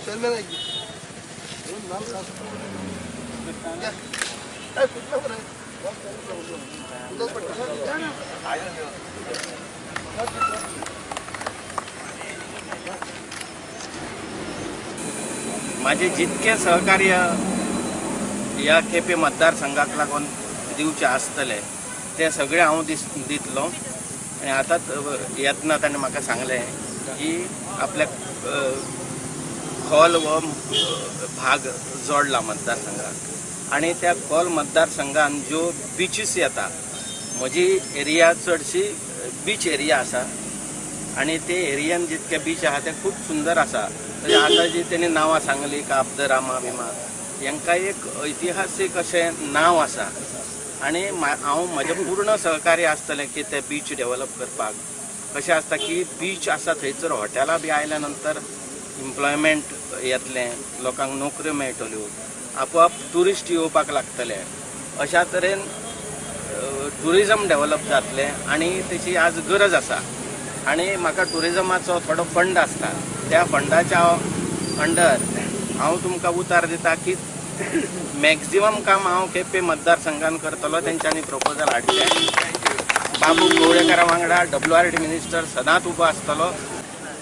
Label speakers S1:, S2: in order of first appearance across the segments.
S1: Chairman
S2: माझे जितके सहकार्य ह्या केपे मतदारसंघाक लागून दिवचें आसतलें तें सगळें हांव दितलो. आनी आतांच येतना ताणें म्हाका सांगलें की आपल्याक खोल हो भाग जोडला मतदारसंघाक आनी त्या खोल मतदारसंघान ज्यो बिचीस येता, म्हजी एरिया चडशी बीच एरिया आसा आनी ते एरियान जितके बीच आहा ते खूब सुंदर आसा. आतां जी तेणी नांवां सांगली काब the Rama बिमा, हांकां एक ऐतिहासीक अशें नांव आसा आनी हांव म्हजें पूर्ण सहकार्य आसतलें की ते बीच डेवलप करपाक. कशें आसता की बीच आसा थंयसर हॉटेलां बी आयल्या नंतर एम्प्लॉयमेंट येतलें, लोकांक नोकऱ्यो मेळटल्यो, आपोआप ट्युरिस्ट येवपाक लागतले. अशा तरेन ट्युरिजम डेवलप जातलें आनी तेची आज गरज आसा. आनी म्हाका ट्युरिजमाचो थोडो फंड आसता, त्या फंडाच्या अंडर हांव तुमकां उतार दिता की मॅक्झिमम काम हांव केपें मतदारसंघान करतलो. तेंच्यांनी प्रपोजल हाडचें. बाबू गोवेकारा वांगडा WRD minister सदांच उबो आसतलो.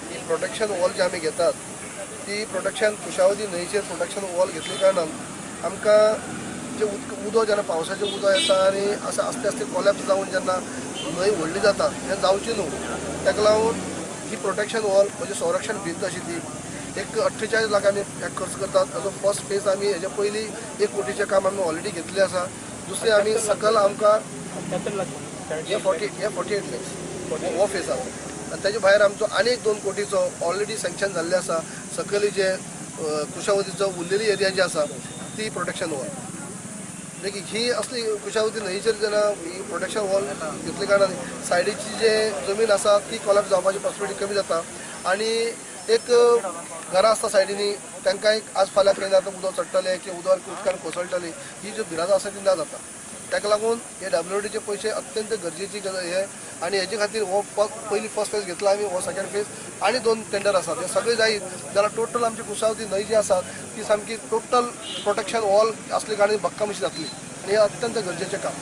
S1: ही प्रोटेक्शन वॉल जी आमी घेतात ती प्रोटेक्शन कुशावती न्हंयचेर प्रोटेक्शन वॉल घेतली कारणान आमकां जे उदक जेन्ना पावसाचें उदक येता आनी अशें आस्ते आस्ते कोलॅप्स जावन जेन्ना न्हंय व्हडली जाता तें जावचें न्हू, ताका लागून ही प्रोटेक्शन वॉल म्हणजे संरक्षण भिंत अशी ती एक 48 लाख आमी खर्च करतात. ताजो फर्स्ट फेज आमी हेजे पयलीं 1 कोटीचें काम आमी ऑलरेडी घेतलें आसा. दुसरें आमी सकल आमकां हे 48 लॅक्स हो फेज आसा आनी ताजे भायर आमचो आनी एक 2 कोटीचो ऑलरेडी सँक्शन जाल्लें आसा. सकयल जे कुशावतीचो उरलेली एरिया जी आसा ती प्रोटेक्शन वॉल. देखीक ही असली कुशावती न्हंयचेर जेन्ना ही प्रोटेक्शन वॉल घेतले कारणान सायडीची जे जमीन आसा ती कोलॅप्स जावपाची पॉसिबिलिटी कमी जाता आनी एक घरां आसता सायडींनी तांकां एक आज फाल्यां खंय आतां उदक चडटलें की उदक उदकान कोसळटलें ही ज्यो भिरांत आसा ती ना जाता. ताका लागून हे WRDचे पयशे अत्यंत गरजेची हे आनी हेजे खातीर हो पयली फर्स्ट फेज घेतला आमी, हो सेकंड फेज आनी 2 टेंडर आसात. हे सगळे जायत जाल्यार टोटल आमची कुशावती न्हंय जी आसा ती सामकी टोटल प्रोटेक्शन वॉल आसली कारणान भक्कम अशी जातली आनी हे अत्यंत गरजेचें काम.